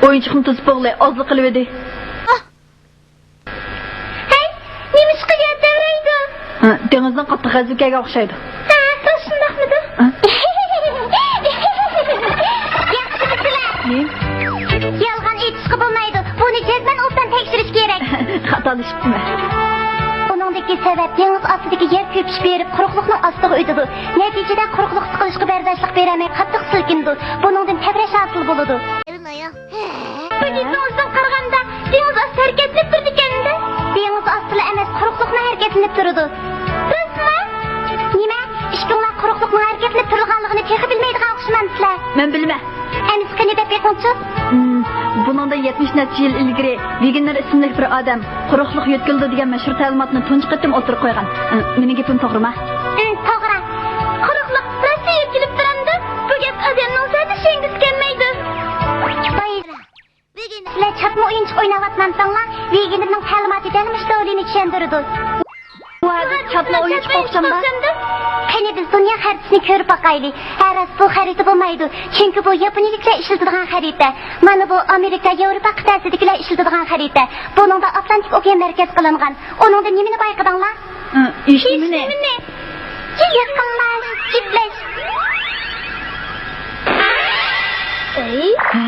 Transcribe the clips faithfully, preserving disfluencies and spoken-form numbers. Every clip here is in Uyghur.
ئويۇنچۇقنى توسۇپ بولغىلى ئازلا قېلىۋىدى. ھەي، نېمىشقا يەر تەۋرەيدۇ؟ ھە، دېڭىزدىن قاتتىق غەزىپ كەلگەن ئوخشايدۇ. ھە، راست شۇنداقمىدۇ؟ ھە؟ ياخشىمۇسىلەر؟ نېمە؟ يالغان ئېيتىشقا بولمايدۇ. بۇنى جەزمەن ئوبدان تەكشۈرۈش كېرەك. خاتالىشىپتىمەن. ئۇنىڭدىكى سەۋەب دېڭىز ئاستىدىكى يەر كۆپۈشۈپ بېرىپ، قۇرۇقلۇقنىڭ ئاستىغا ئۆتىدۇ. نەتىجىدە قۇرۇقلۇق سىقىلىشقا بەرداشلىق بېرەلمەي قاتتىق سىلكىنىدۇ. بۇنىڭدىن تەۋرەش ھاسىل بولىدۇ. بۇ گېپىڭىزدىن قارىغاندا، دېڭىز ئاستى ھەرىكەتلىنىپ تۇرىدىكەن-دە؟ دېڭىز ئاستىلا ئەمەس، قۇرۇقلۇقمۇ ھەرىكەتلىنىپ تۇرىدۇ. راستمۇ؟ نېمە؟ ئىككىڭلار قۇرۇقلۇقنىڭ ھەرىكەتلىنىپ تۇرىدىغانلىقىنى تېخى بىلمەيدىغان ئوخشىمامسىلەر؟ مەن بىلىمەن. ئەمىسە قېنى دەپ بېقىڭچۇ؟ ھىم، بۇنىڭدىن يەتمىش نەچچە يىل ئىلگىرى ۋېگنېر ئىسىملىك بىر ئادەم قۇرۇقلۇق يۆتكىلىدۇ دېگەن مەشھۇر تەلىماتنى تۇنجى قېتىم ئوتتۇرىغا قويغان. ھىم، مېنىڭ گېپىم توغرىما؟ ھىم، توغرا. قۇرۇقلۇق راستلا يۆتكىلىپ تۇرامدۇ؟ بۇ گەپ ئادەمنىڭ زادى چۈشەنگۈسى كەلمەيدۇ. سىلەر چاتما ئويۇنچۇق ئويناۋاتمامساڭلار؟ ۋېگنېرنىڭ تەلىماتى دەل مۇشۇ دولىنى چۈشەندۈرىدۇ. ۋە، بىز چاتما ئويۇنچۇق ئوخشامدۇ؟ قېنى، بىز دۇنيا خەرىتىسىنى كۆرۈپ باقايلى. ھە، راست، بۇ خەرىتە بولمايدۇ. چۈنكى بۇ ياپونىيىلىكلەر ئىشلىتىدىغان خەرىتە. مانا بۇ ئامېرىكا، ياۋروپا قىتئەسىدىكىلەر ئىشلىتىدىغان خەرىتە. بۇنىڭدا ئاتلانتىك ئوكيان مەركەز قىلىنغان. ئۇنىڭدىن نېمىنى بايقىدىڭلار؟ ھە، ھېچنېمىنى. ھېچنېمىنى. يېقىڭلار، جۈپلەش. ھە؟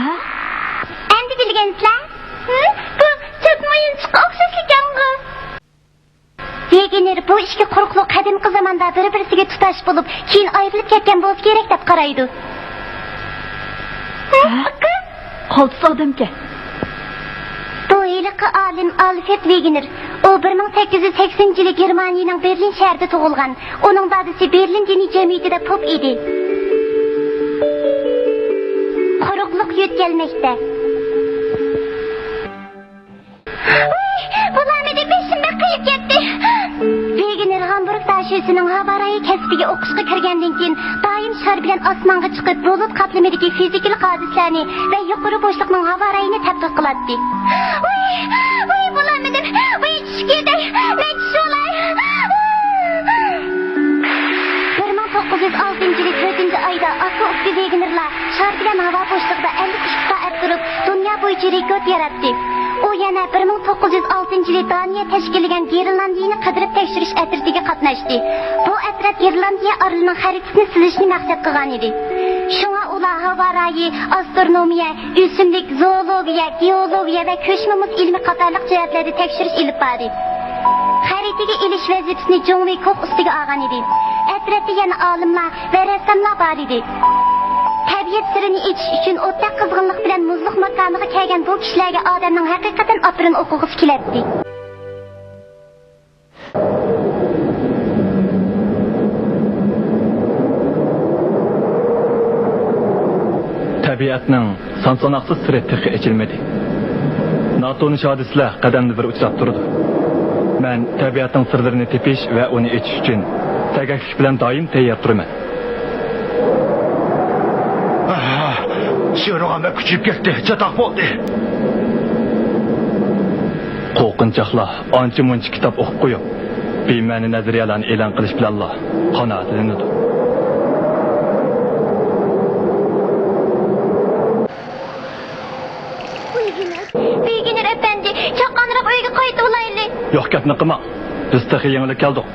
ئەمدى بىلگەنسىلەر؟ ھە؟ بۇ چاتما ئويۇنچۇققا ئوخشاش ئىكەنغۇ. ۋېگنېر بۇ ئىككى قۇرۇقلۇق قەدىمكى زاماندا بىر-بىرسىگە تۇتاش بولۇپ، كېيىن ئايرىلىپ كەتكەن بولسا كېرەك دەپ قارايدۇ. ھە؟ قالتىس ئادەمكەن. بۇ ھېلىقى ئالىم ئالفرېد ۋېگنېر. ئۇ بىر مىڭ سەككىز يۈز سەكسىنىنچى يىلى گېرمانىيىنىڭ بېرلىن شەھىرىدە تۇغۇلغان. ئۇنىڭ دادىسى بېرلىن دىنىي جەمئىيىتىدە پوپ ئىدى. قۇرۇقلۇق يۆتكەلمەكتە. ۋاي، بولالمىدى، بېشىم بەك قېيىپ كەتتى. ۋېگنېر ھامبۇرگ داشۆسىنىڭ ھاۋارايى كەسپىگە ئوقۇشقا كىرگەندىن كېيىن، دائىم شار بىلەن ئاسمانغا چىقىپ، بۇلۇت قاتلىمىدىكى فىزىكىلىق ھادىسىلەرنى ۋە يۇقىرى بوشلۇقنىڭ ھاۋارايىنى تەتقىق قىلاتتى. ۋاي، ۋاي، بولالمىدىم، ۋاي، چۈشكىدەي، مەن چۈشۈۋالاي. بىر مىڭ توققۇز يۈز ئالتىنچى يىلى تۆتىنچى ئايدا ئاستا ئۇكا ۋېگنېرلار شار بىلەن ھاۋا بوشلۇقىدا ئەللىك ئىككى سائەت تۇرۇپ، دۇنيا بويىچە رېكورت ياراتتى. ئۇ يەنە بىر مىڭ توققۇز يۈز ئالتىنچى يىلى دانىيە تەشكىللىگەن گرېنلاندىيىنى قىدىرىپ تەكشۈرۈش ئەترىتىگە قاتناشتى. بۇ ئەترەت گرېنلاندىيە ئارىلىنىڭ خەرىتىسىنى سىزىشنى مەقسەت قىلغانىدى. شۇڭا ئۇلار ھاۋا رايى، ئاسترونومىيە، ئۆسۈملۈك، زوولوگىيە، گېئولوگىيە ۋە كۆچمە مۇز ئىلمى قاتارلىق جەھەتلەردە تەكشۈرۈش ئېلىپ باردى. خەرىتىگە ئېلىش ۋەزىپىسىنى جۇڭۋېي كوخ ئۈستىگە ئالغانىدى. ئەترەتتە يەنە ئالىملار ۋە رەسساملار بار ئىدى. تەبىئەت سىرىنى ئېچىش ئۈچۈن ئوتتەك قىزغىنلىق بىلەن مۇزلۇق ماكانىغا كەلگەن بۇ كىشىلەرگە ئادەمنىڭ ھەقىقەتەن ئاپىرىن ئوقۇغۇسى كېلەتتى. تەبىئەتنىڭ سان-ساناقسىز سىرى تېخى ئېچىلمىدى. ناتونۇش ھادىسىلەر قەدەمدە بىر ئۇچراپ تۇرىدۇ. مەن تەبىئەتنىڭ سىرلىرىنى تېپىش ۋە ئۇنى ئېچىش ئۈچۈن سەگەكلىك بىلەن دائىم تەييار تۇرىمەن. ئاھ، شۆرىغا بەك كۈچىيىپ كەتتى، چاتاق بولدى. قورقۇنچاقلار ئانچە-مۇنچە كىتاب ئوقۇپ قويۇپ، بىمەنە نەزەرىيەلەرنى ئېلان قىلىش بىلەنلا قانائەتلىنىدۇ. ۋېگنېر ئەپەندى، چاققانراق ئۆيگە قايتىۋالايلى. يوق گەپنى قىلماڭ. بىز تېخى يېڭىلا كەلدۇق.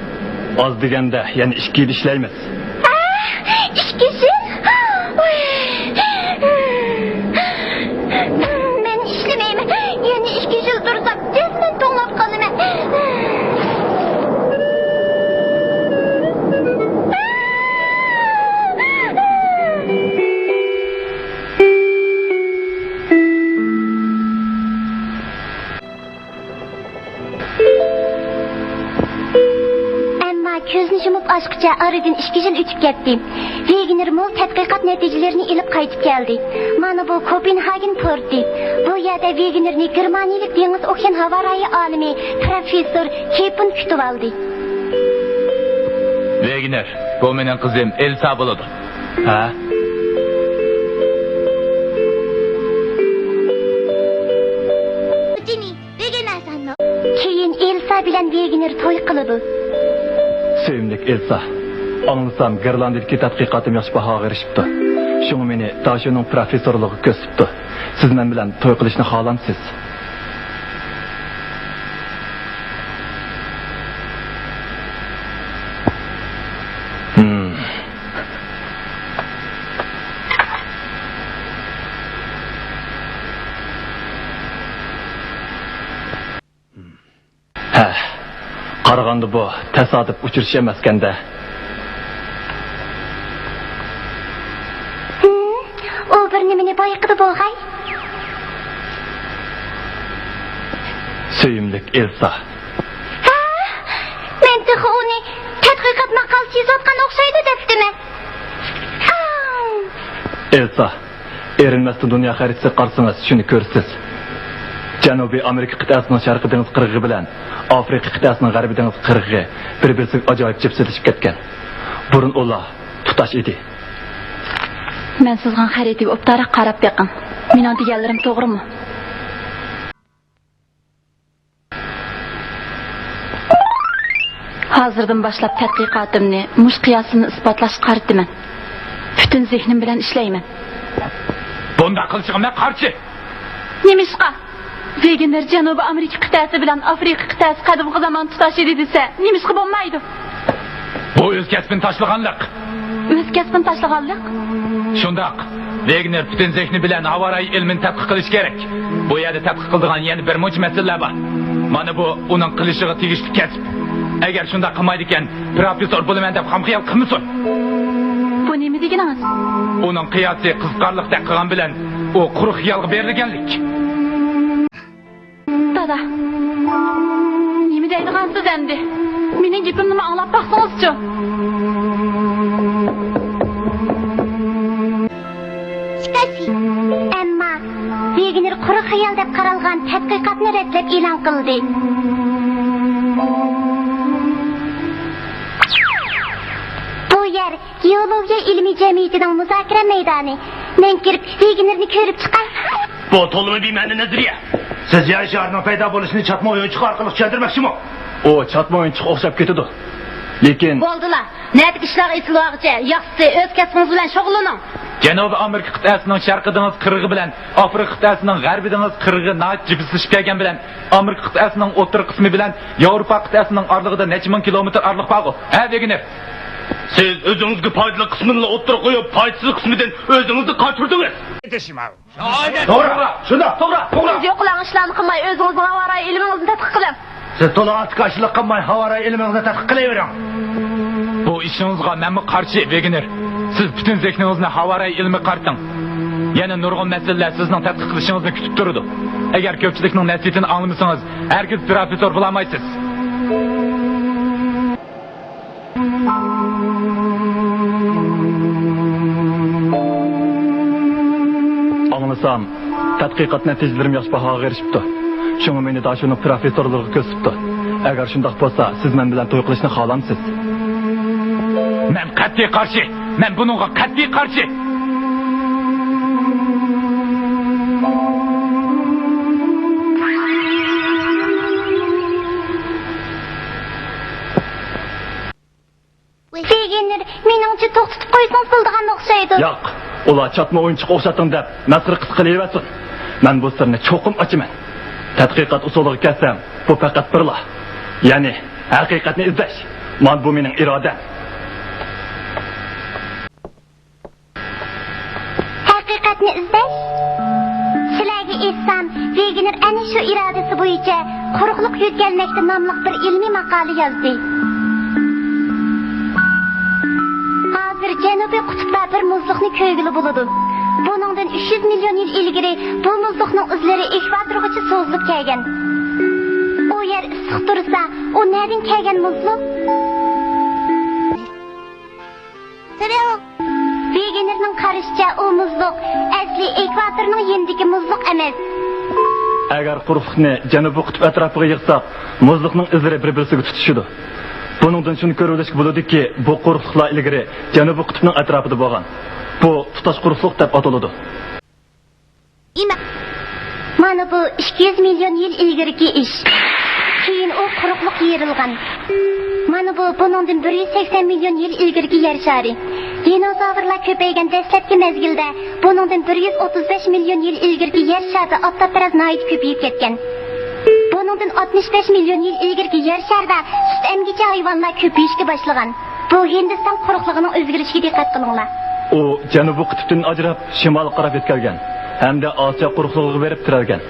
ئاز دېگەندە يەنە ئىككى يىل ئىشلەيمىز. ئىككى يىل؟ مەن ئىشلىمەيمەن. يەنە ئىككى يىل تۇرسام، جەزمەن توڭلاپ قالىمەن. ئەمما كۆزنى يۇمۇپ ئاچقۇچە ئارىدىن ئىككى يىل ئۆتۈپ كەتتى. ۋېگنېر مول تەتقىقات نەتىجىلىرىنى ئېلىپ قايتىپ كەلدى. مانا بۇ كوپېنھاگېن پورتى. بۇ يەردە ۋېگنېرنى گېرمانىيىلىك دېڭىز ئوكيان ھاۋا رايى ئالىمى پروفېسسور كېپون كۈتۈۋالدى. ۋېگنېر، بۇ مېنىڭ قىزىم ئېلسا بولىدۇ. ھە؟ كېيىن ئېلسا بىلەن ۋېگنېر توي قىلىدۇ. سۆيۈملۈك ئېلسا، ئاڭلىسام، گىرلاندىدىكى تەتقىقاتىم ياخشى باھاغا ئېرىشىپتۇ. شۇڭا مېنى داشۆنىڭ پروفېسسورلۇقىغا كۆرسىتىپتۇ. سىز مەن بىلەن توي قىلىشنى خالامسىز؟ ھىم. ھە، قارىغاندا بۇ تاسادىپ ئۇچرىشىش ئەمەسكەن-دە. ھىم، ئۇ بىر نېمىنى بايقىدى بولغاي. سۆيۈملۈك ئېلسا. ھە؟ مەن تېخى ئۇنى تەتقىقات ماقالىسى يېزىۋاتقان ئوخشايدۇ دەپتىمەن. ئاڭ! ئېلسا، ئېرىنمەستىن دۇنيا خەرىتىسىگە قارىسىڭىز، شۇنى كۆرىسىز. جەنۇبىي ئامېرىكا قىتئەسىنىڭ شەرقىي دېڭىز قىرغىقى بىلەن ئافرىقا قىتئەسىنىڭ غەربىي دېڭىز قىرغىقى بىر-بىرسىگە ئاجايىپ جىپسىلىشىپ كەتكەن. بۇرۇن ئۇلار تۇتاش ئىدى. مەن سىزغان خەرىتىگە ئوبدانراق قاراپ بېقىڭ. مېنىڭ دېگەنلىرىم توغرىمۇ؟ ھازىردىن باشلاپ تەتقىقاتىمنى مۇشۇ قىياسىمنى ئىسپاتلاشقا قارىتىمەن. پۈتۈن زېھنىم بىلەن ئىشلەيمەن. بۇنداق قىلىشىغا مەن قارشى. نېمىشقا؟ ۋېگېنېر جەنۇبىي ئامېرىكا قىتئەسى بىلەن ئافرىقا قىتئەسى قەدىمكى زامان تۇتاش ئىدى دېسە، نېمىشقا بولمايدۇ؟ بۇ ئۆز كەسپىنى تاشلىغانلىق. ئۆز كەسپىنى تاشلىغانلىق؟ شۇنداق. ۋېگنېر پۈتۈن زېھنى بىلەن ھاۋارايى ئىلمىنى تەتقىق قىلىشى كېرەك. بۇ يەردە تەتقىق قىلىدىغان يەنە بىر مۇنچە مەسىلىلەر بار. مانا بۇ ئۇنىڭ قىلىشىغا تېگىشلىك كەسىپ. ئەگەر شۇنداق قىلمايدىكەن، پروفېسسور بولىمەن دەپ خام خىيال قىلمىسۇن. بۇ نېمە دېگىنىڭىز؟ ئۇنىڭ قىياسى قىزىقارلىقتەك قىلغان بىلەن، ئۇ قۇرۇق خىيالغا بېرىلگەنلىك. دادا، نېمە دەيدىغانسىز ئەمدى؟ مېنىڭ گېپىمنىمۇ ئاڭلاپ باقسىڭىزچۇ؟ شۇكاسى، ئەمما ۋېگنېر قۇرۇق خىيال دەپ قارالغان تەتقىقاتنى رەتلەپ ئېلان قىلدى. بۇ يەر گېئولوگىيە ئىلمىي جەمئىيىتىنىڭ مۇزاكىرە مەيدانى. مەن كىرىپ، ۋېگنېرنى كۆرۈپ چىقاي. بۇ تولىمۇ بىمەنە نەزەرىيە. سىز يەر شارىنىڭ پەيدا بولۇشىنى چاتما ئويۇنچۇق ئارقىلىق چۈشەندۈرمەكچىمۇ؟ ئۇ چاتما ئويۇنچۇققا ئوخشاپ كېتىدۇ. لېكىن. بولدىلا. نەدىكى ئىشلارغا ئېسىلىۋالغۇچە، ياخشىسى ئۆز كەسپىڭىز بىلەن شۇغۇللىنىڭ. جەنۇبىي ئامېرىكا قىتئەسىنىڭ شەرقىي دېڭىز قىرغىقى بىلەن ئافرىقا قىتئەسىنىڭ غەربىي دېڭىز قىرغىقى ناھايىتى جىپسىلىشىپ كەلگەن بىلەن ئامېرىكا قىتئەسىنىڭ ئوتتۇرا قىسمى بىلەن ياۋروپا قىتئەسىنىڭ ئارىلىقىدا نەچچە مىڭ كىلومېتىر ئارىلىق بارغۇ. ھە، ۋېگنېر؟ سىز ئۆزىڭىزگە پايدىلىق قىسمىنىلا ئوتتۇرىغا قويۇپ، پايدىسىز قىسمىدىن ئۆزىڭىزنى قاچۇردىڭىز. توغرا، شۇنداق، توغرا، توغرا. سىز يوقىلاڭ ئىشلارنى قىلماي، ئۆزىڭىزنىڭ ھاۋارايى ئىلمىڭىزنى تەتقىق قىلىڭ. سىز تولا ئاتىكاشلىق قىلماي، ھاۋارايى ئىلمىڭىزنى تەتقىق قىلىۋېرىڭ. بۇ ئىشىڭىزغا مەنمۇ قارشى، ۋېگنېر. سىز پۈتۈن زېھنىڭىزنى ھاۋارايى ئىلمىگە قارىتىڭ. يەنە نۇرغۇن مەسىلىلەر سىزنىڭ تەتقىق قىلىشىڭىزنى كۈتۈپ تۇرىدۇ. ئەگەر كۆپچىلىكنىڭ نەسىھىتىنى ئاڭلىمىسىڭىز، ھەرگىز پروفېسسور بولالمايسىز. ئاڭلىسام، تەتقىقات نەتىجىلىرىم ياخشى باھاغا ئېرىشىپتۇ. شۇڭا مېنى داشونىڭ پروفېسسورلىرىغا كۆرسىتىپتۇ. ئەگەر شۇنداق بولسا، سىز مەن بىلەن توي قىلىشنى خالامسىز؟ مەن قەتئىي قارشى! مەن بۇنىڭغا قەتئىي قارشى! ۋېگېنېر، مېنىڭچە توختىتىپ قويسىڭىز بولىدىغان ئوخشايدۇ. ياق، ئۇلار چاتما ئويۇنچۇق ئوخشاتتىڭ دەپ مەسخىرە قىلىپ قېلىۋەرسۇن. مەن بۇ سىرنى چوقۇم ئاچىمەن. تەتقىقات ئۇسۇلىغا كەلسەم، بۇ پەقەت بىرلا، يەنى ھەقىقەتنى ئىزدەش. مانا بۇ مېنىڭ ئىرادەم. ھەقىقەتنى ئىزدەش؟ سىلەرگە ئېيتسام، ۋېگنېر ئەنە شۇ ئىرادىسى بويىچە قۇرۇقلۇق يۆتكەلمەكتە ناملىق بىر ئىلمىي ماقالە يازدى. ھازىر جەنۇبىي قۇتۇپلار بىر مۇزلۇقنى كۆرگىلى بولىدۇ. بۇنىڭدىن ئۈچ يۈز مىليون يىل ئىلگىرى بۇ مۇزلۇقنىڭ ئىزلىرى ئېكۋاتورغىچە سوزۇلۇپ كەلگەن. ئۇ يەر ئىسسىق تۇرسا، ئۇ نەدىن كەلگەن مۇزلۇق؟ ۋېگېنېرنىڭ قارىشىچە، ئۇ مۇزلۇق ئەسلى ئېكۋاتورنىڭ يېنىدىكى مۇزلۇق ئەمەس. ئەگەر قۇرۇقلۇقنى جەنۇبىي قۇتۇپ ئەتراپىغا يىغساق، مۇزلۇقنىڭ ئىزلىرى بىر-بىرسىگە تۇتىشىدۇ. بۇنىڭدىن شۇنى كۆرۈۋېلىشكە بولىدۇكى، بۇ قۇرۇقلۇقلار ئىلگىرى جەنۇبىي قۇتۇپنىڭ ئەتراپىدا بولغان. بۇ تۇتاش قۇرۇقلۇق دەپ ئاتىلىدۇ. مانا بۇ ئىككى يۈز مىليون يىل ئىلگىرىكى ئىش. كېيىن ئۇ قۇرۇقلۇق يېرىلغان. مانا بۇ بۇنىڭدىن بىر يۈز سەكسەن مىليون يىل ئىلگىرىكى يەر شارى. دىنوزاۋرلار كۆپەيگەن دەسلەپكى مەزگىلدە بۇنىڭدىن بىر يۈز ئوتتۇز بەش مىليون يىل ئىلگىرىكى يەر شارىدا ئاپتاپپەرەس ناھايىتى كۆپىيىپ كەتكەن. بۇنىڭدىن ئاتمىش بەش مىليون يىل ئىلگىرىكى يەر شارىدا سۈت ئەمگۈچى ھايۋانلار كۆپىيىشكە باشلىغان. بۇ ھىندىستان قۇرۇقلۇقىنىڭ ئۆزگىرىشىگە دىققەت قىلىڭلار. ئۇ جەنۇبىي قۇتۇپتىن ئاجراپ، شىمالغا قاراپ يۆتكەلگەن ھەمدە ئاسىيا قۇرۇقلۇقىغا بېرىپ تىرەلگەن.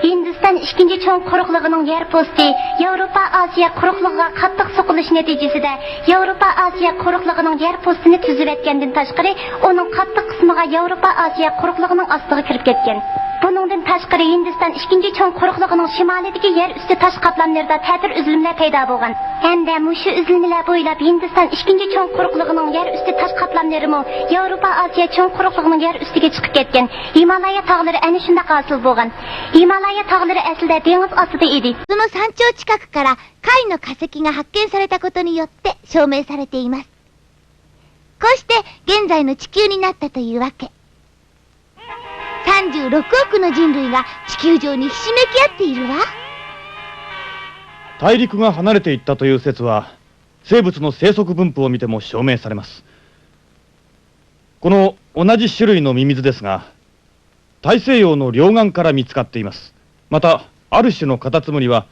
ھىندىستان ئىككىنچى چوڭ قۇرۇقلۇقىنىڭ يەر پوستى ياۋروپا ئاسىيا قۇرۇقلۇقىغا قاتتىق سوقۇلۇش نەتىجىسىدە، ياۋروپا ئاسىيا قۇرۇقلۇقىنىڭ يەر پوستىنى تۈزۈۋەتكەندىن تاشقىرى، ئۇنىڭ قاتتىق قىسمىغا ياۋروپا ئاسىيا قۇرۇقلۇقىنىڭ ئاستىغا كىرىپ كەتكەن. بۇنىڭدىن تاشقىرى، ھىندىستان ئىككىنچى چوڭ قۇرۇقلۇقىنىڭ شىمالىدىكى يەر ئۈستى تاش قاتلاملىرىدا تەتۈر ئۈزۈلمىلەر پەيدا بولغان ھەمدە مۇشۇ ئۈزۈلمىلەر بويلاپ ھىندىستان ئىككىنچى چوڭ قۇرۇقلۇقىنىڭ يەر ئۈستى تاش قاتلاملىرىمۇ ياۋروپا ئاسىيا چوڭ قۇرۇقلۇقىنىڭ يەر ئۈستىگە چىقىپ كەتكەن. ھىمالايا تاغلىرى ئەنە شۇنداق ھاسىل بولغان. ھىمالايا تاغلىرى ئئەسلىدە دېڭىز ئاستىدا ئىدى. その山頂近くから貝の化石が発見されたことによって証明されています。こうして現在の地球になったというわけ。36億の人類が地球上にひしめき合っているわ。 大陸が離れていったという説は、生物の生息分布を見ても証明されます。この同じ種類のミミズですが、大西洋の両岸から見つかっています。また、ある種のカタツムリは、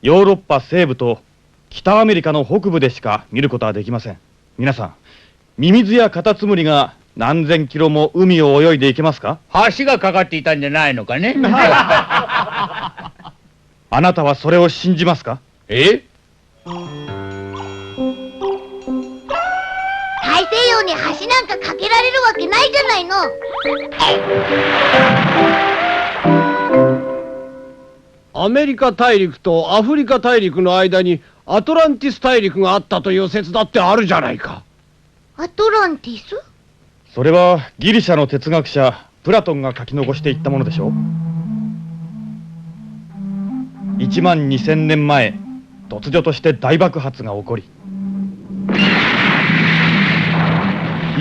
ヨーロッパ西部と北アメリカの北部でしか見ることはできません。皆さん、ミミズやカタツムリが何千キロも海を泳いでいけますか？ 橋が架かっていたんじゃないのかね。 あなたはそれを信じますか？ え？ 大西洋に橋なんか架けられるわけないじゃないの。 アメリカ大陸とアフリカ大陸の間にアトランティス大陸があったという説だってあるじゃないか。 アトランティス？ それは、ギリシャの哲学者、プラトンが書き残していったものでしょう。 いちまんにせんねんまえ、突如として大爆発が起こり、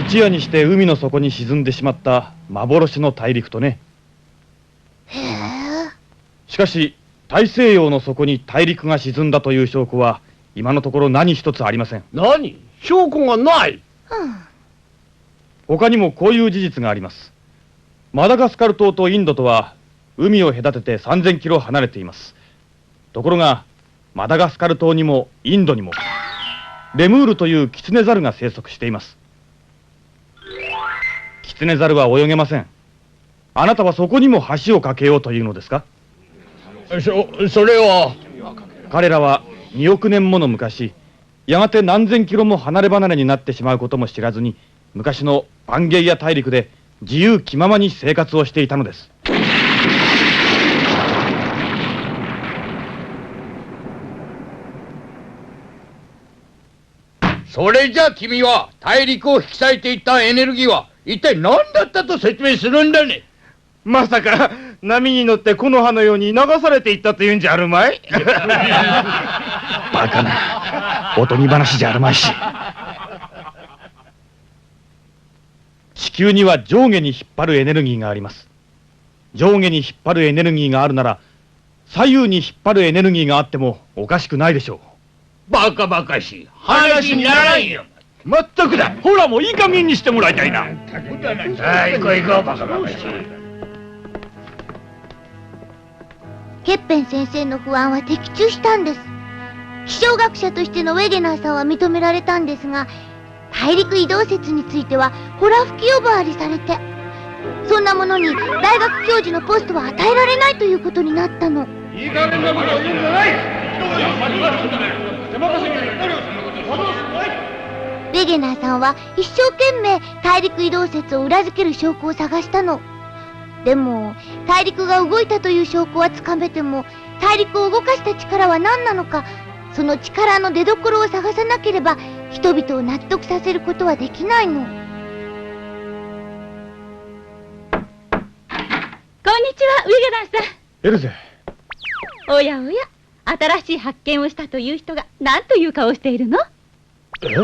一夜にして海の底に沈んでしまった幻の大陸とね。 へえ。 しかし、大西洋の底に大陸が沈んだという証拠は、今のところ何一つありません。 何？ 証拠がない？ 他にもこういう事実があります。 マダガスカル島とインドとは、海を隔ててさんぜんキロ離れています。ところが、マダガスカル島にもインドにも、レムールというキツネザルが生息しています。 キツネザルは泳げません。 あなたはそこにも橋を架けようというのですか？ そ、それは。 彼らは、におくねんもの昔、やがて何千キロも離れ離れになってしまうことも知らずに、昔のパンゲイア大陸で自由気ままに生活をしていたのです。 それじゃ君は大陸を引き裂いていったエネルギーは一体何だったと説明するんだね？ まさか、波に乗って木の葉のように流されていったというんじゃあるまい？ バカな。おとぎ話じゃあるまいし。 地球には上下に引っ張るエネルギーがあります。 上下に引っ張るエネルギーがあるなら、左右に引っ張るエネルギーがあってもおかしくないでしょう。 バカバカしい話にならんよ。 まったくだ。ほら、もういい加減にしてもらいたいな。 さあ、行こう行こう、バカバカしい。 ケッペン先生の不安は的中したんです。気象学者としてのウェゲナーさんは認められたんですが、大陸移動説についてはほら吹き呼ばわりされて、そんなものに大学教授のポストは与えられないということになったの。 いい加減なことを言うんじゃない。 ウェゲナーさんは一生懸命大陸移動説を裏付ける証拠を探したの。でも、大陸が動いたという証拠はつかめても、大陸を動かした力は何なのか、その力の出所を探さなければ、人々を納得させることはできないの。 こんにちは、ウィグナーさん。エルゼ。 おやおや、新しい発見をしたという人が何という顔をしているの？ え？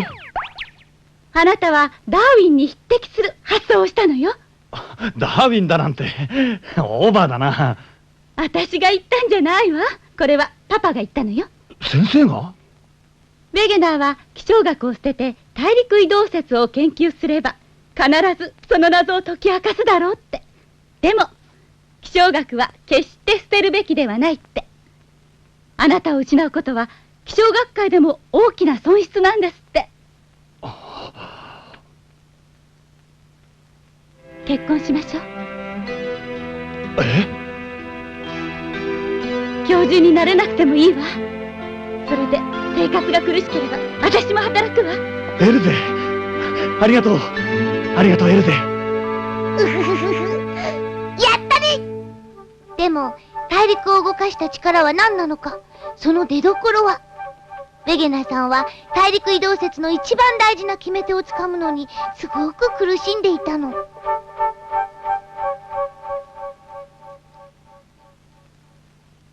あなたはダーウィンに匹敵する発想をしたのよ。 ダーウィンだなんて。オーバーだな。 私が言ったんじゃないわ。これはパパが言ったのよ。先生が？ウェゲナーは、気象学を捨てて大陸移動説を研究すれば、必ずその謎を解き明かすだろうって。でも、気象学は決して捨てるべきではないって。あなたを失うことは、気象学界でも大きな損失なんですって。結婚しましょう。え？教授になれなくてもいいわ。それで、生活が苦しければ、私も働くわ。エルゼ、ありがとう。ありがとう、エルゼ。うふふふふ。やったね。でも、大陸を動かした力は何なのか、その出どころは？ウェゲナーさんは大陸移動説の一番大事な決め手をつかむのに、すごく苦しんでいたの。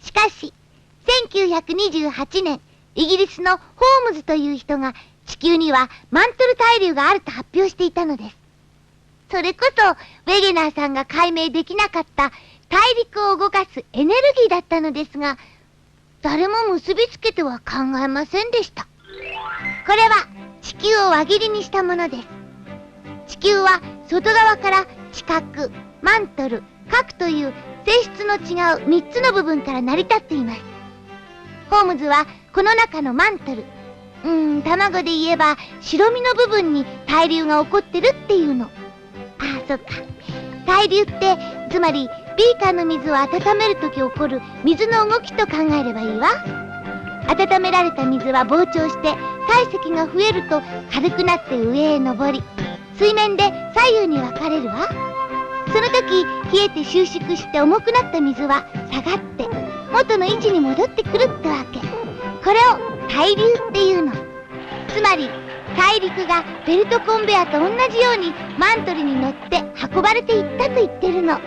しかし、せんきゅうひゃくにじゅうはちねん、イギリスのホームズという人が、地球にはマントル対流があると発表していたのです。それこそ、ウェゲナーさんが解明できなかった大陸を動かすエネルギーだったのですが、誰も結びつけては考えませんでした。これは、地球を輪切りにしたものです。地球は、外側から地核、マントル、核という性質の違うみっつの部分から成り立っています。ホームズは、この中のマントル、うーん、卵で言えば、白身の部分に対流が起こってるっていうの。ああ、そっか。対流って、つまり、ビーカーの水を温めるとき起こる水の動きと考えればいいわ。温められた水は膨張して、体積が増えると、軽くなって上へ上り、水面で左右に分かれるわ。その時、冷えて収縮して重くなった水は下がって、元の位置に戻ってくるってわけ。これを、対流っていうの。つまり、大陸が、ベルトコンベアと同じように、マントルに乗って運ばれていったと言ってるの。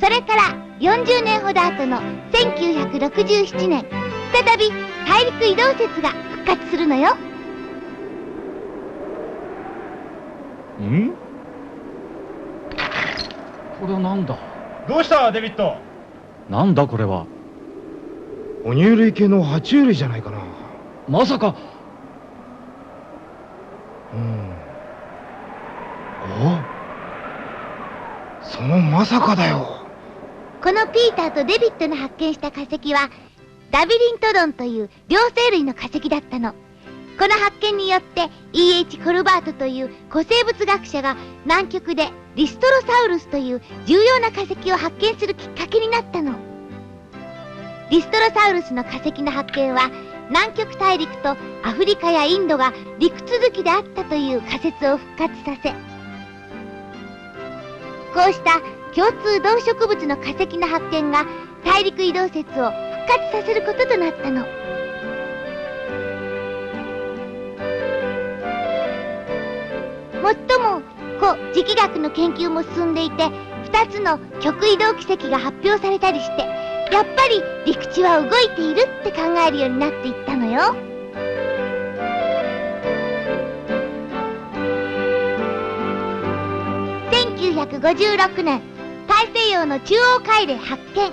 それから、よんじゅうねんほど後のせんきゅうひゃくろくじゅうななねん、再び、大陸移動説が復活するのよ。ん？これはなんだ？どうした、デビッド？なんだこれは？哺乳類系の爬虫類じゃないかな。まさか。うん。お？そのまさかだよ。この、ピーターとデビッドの発見した化石は、ラビリントドンという、両生類の化石だったの。この発見によって、 イーエイチ コルバートという古生物学者が、南極で、リストロサウルスという重要な化石を発見するきっかけになったの。リストロサウルスの化石の発見は、南極大陸と、アフリカやインドが陸続きであったという、仮説を復活させ、こうした共通動植物の化石の発見が、大陸移動説を復活させることとなったの。もっとも、古磁気学の研究も進んでいて、ふたつの極移動奇跡が発表されたりして、やっぱり陸地は動いているって考えるようになっていったのよ。せんきゅうひゃくごじゅうろくねん、大西洋の中央海嶺発見。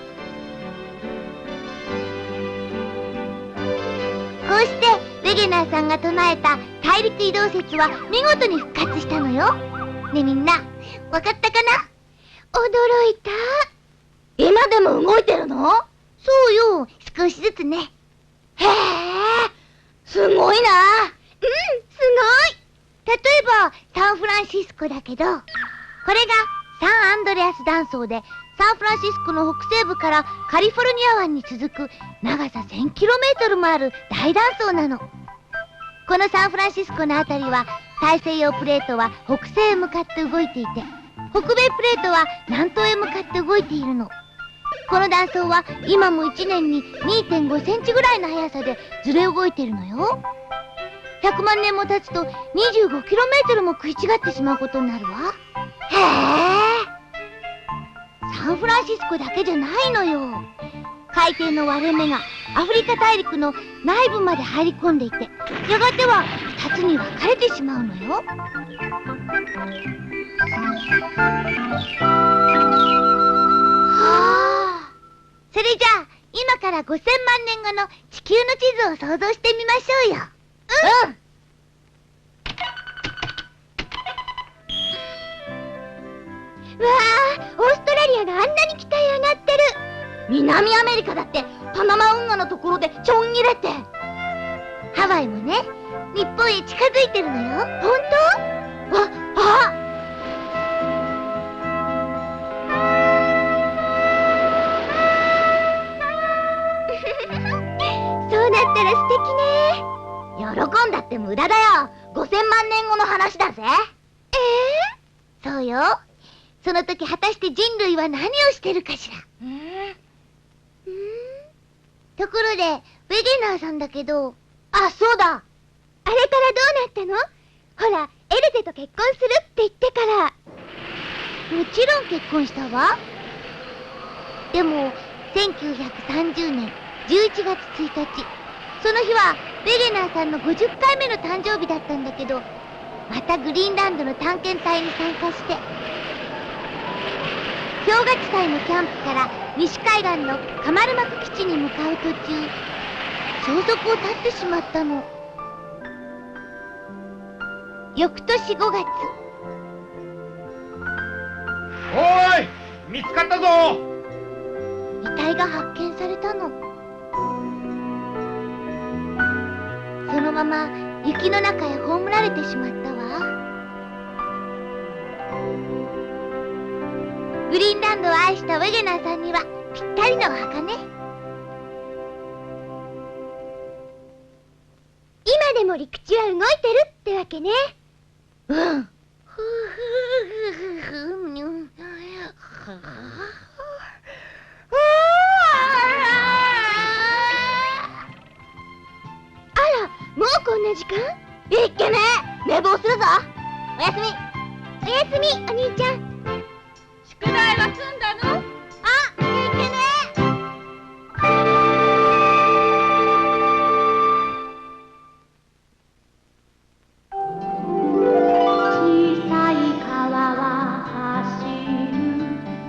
こうして、ウェゲナーさんが唱えた大陸移動説は見事に復活したのよ。ねえ、みんな、わかったかな？驚いた。今でも動いてるの？そうよ、少しずつね。へえ、すごいな。うん、すごい。例えば、サンフランシスコだけど、これが、サンアンドレアス断層で、サンフランシスコの北西部から、カリフォルニア湾に続く、長させんキロメートルもある大断層なの。このサンフランシスコのあたりは、大西洋プレートは北西へ向かって動いていて、北米プレートは南東へ向かって動いているの。この断層は、今もいちねんににてんごセンチぐらいの速さで、ずれ動いてるのよ。ひゃくまんねんも経つと、にじゅうごキロメートルも食い違ってしまうことになるわ。へえ。サンフランシスコだけじゃないのよ。海底の割れ目が、アフリカ大陸の内部まで入り込んでいて、やがては、ふたつに分かれてしまうのよ。はあ。それじゃあ、今からごせんまんねんごの地球球の地図を想像してみましょうよ。うん。わあ、オーストラリアがあんなに北へ上がってる。南アメリカだってパナマ運河のところでちょん切れて。ハワイもね、日本へ近づいてるのよ。本当？あ、あ！そうなったら素敵ね。喜んだって無駄だよ。ごせんまん年後の話だぜ。ええ、そうよ。その時果たして人類は何をしてるかしら。うん。うん。ところで、ウェゲナーさんだけど。あ、そうだ。あれからどうなったの？ほら、エルゼと結婚するって言ってから。もちろん結婚したわ。でも、せんきゅうひゃくさんじゅうねんじゅういちがつついたち、その日はウェゲナーさんのごじゅっかいめの誕生日だったんだけど、またグリーンランドの探検隊に参加して、氷河地帯のキャンプから西海岸のカマルマク基地に向かう途中、消息を絶ってしまったの。翌年ごがつ。おい、見つかったぞ。遺体が発見されたの。そのまま雪の中へ葬られてしまったわ。グリーンランドを愛したウェゲナーさんには、ぴったりのお墓ね。今でも陸地は動いてるってわけね。うん。あら、もうこんな時間？いっけねえ、寝坊するぞ。おやすみ。おやすみ、お兄ちゃん。宿題は済んだの？あ、いっけねえ。小さい川は走る、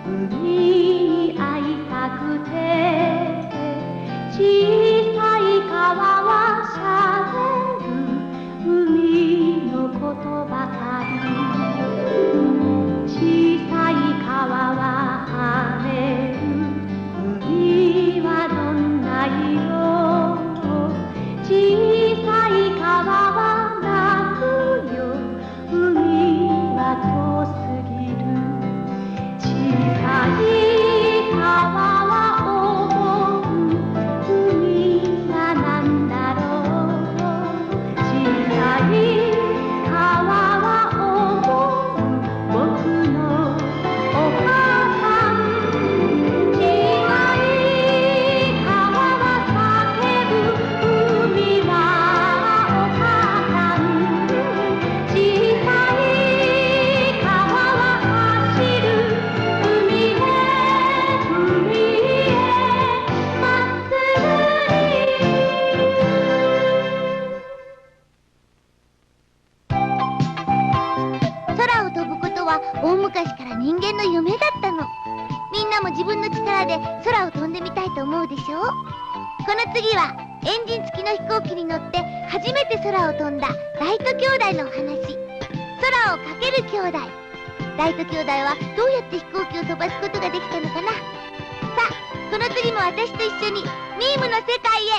海に会いたくて。小さい川はしゃべる、海のことばかり。小さい川は跳ねる、海はどんな色？小さい川は泣くよ、海は遠すぎる。小さい川は思う、海はなんだろう。小さい川は思う、僕のお母さん。小さい川は叫ぶ、海はお母さん。小さい川は走る、海へ、海へ、まっすぐに。空を飛ぶことは大昔から人間の夢だったの。みんなも自分の力で空を飛んでみたいと思うでしょう？この次は、エンジン付きの飛行機に乗って初めて空を飛んだライト兄弟のお話。空をかける兄弟。ライト兄弟はどうやって飛行機を飛ばすことができたのかな？さあ、この次も私と一緒に、ミームの世界へ、